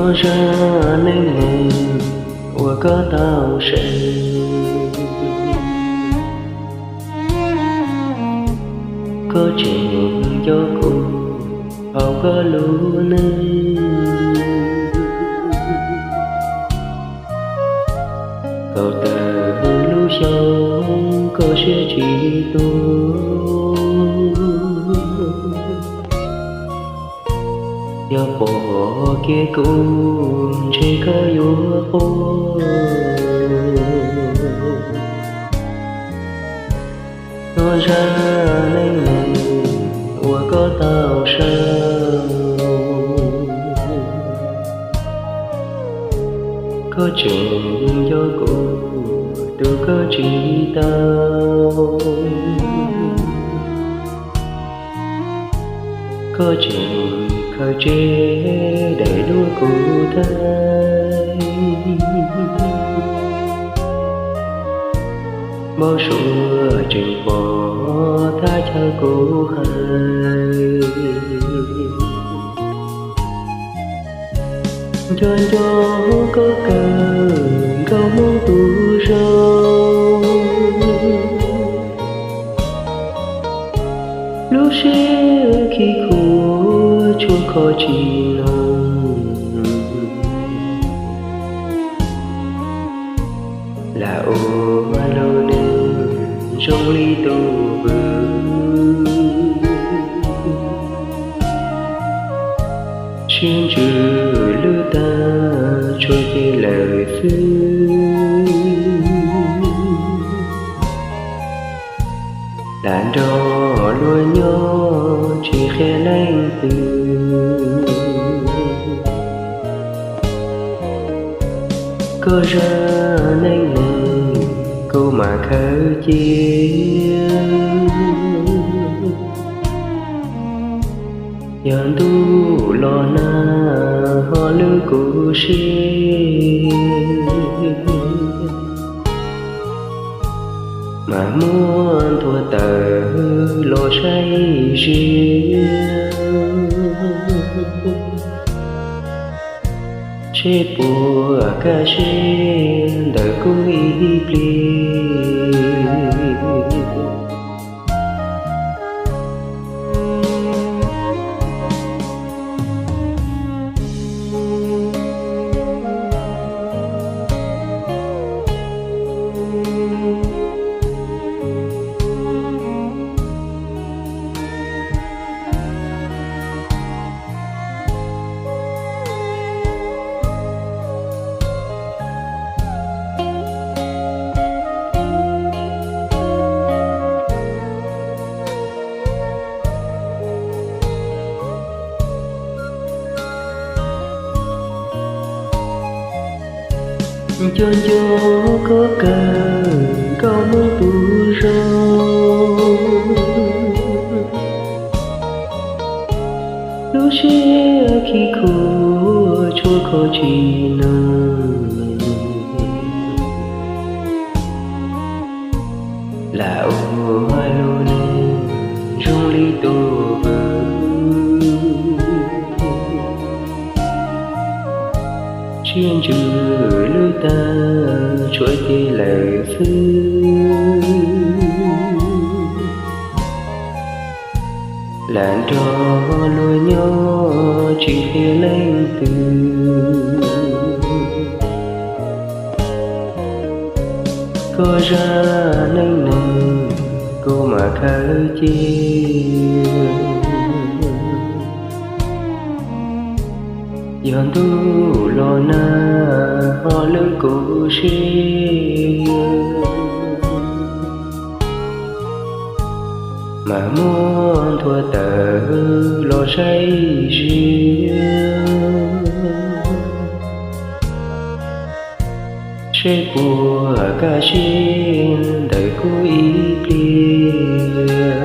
Nyob zaj neej neeg uas koj tau sawv, koj tseem nco kuv hauv koj lub neej. Thaum tawm lub xyoo koj siab tsis tu, yog pom kiag kuv ntshe koj yuav quaj. Nyob zaj neej neeg uas koj tau sawv, koj tseem nco kuv tus koj tsis tau. Koj tseem khaws tseg daim duab kuv thawj, npau suav tseem pom thaj chaw kuv hais. Nco nco koj kawg nkauj Hmoob tus zoo, lub siab khi khuav tshua kho tsis noog. Lam ua lub neej zoo li tus vwm, siab ntsws lwj tag tshuav ces lawm xwb. Lam nrog luag nyob tsis qhia leej twg. Koj zaj neej neeg kuv mam khaws cia. Yog ntuj los nag ho lwb kuv siab, mas muab nthua tawm los saib zias. Seb puas kaj siab ntawm kuv ib pliag. Nco nco koj kawg nkauj Hmoob tus zoo, lub siab khi khuav tshua kho tsis noog. Lam ua lub neej zoo li tus vwm, siab ntsws lwj tag tshuav ces lawm xwb. Lam nrog luag nyob tsis qhia leej twg. Koj zaj neej neeg kuv mam khaws cia. Yog ntuj los nag ho lwb kuv siab, mas muab nthua tawm los saib zias. Seb puas kaj siab ntawm kuv ib pliag.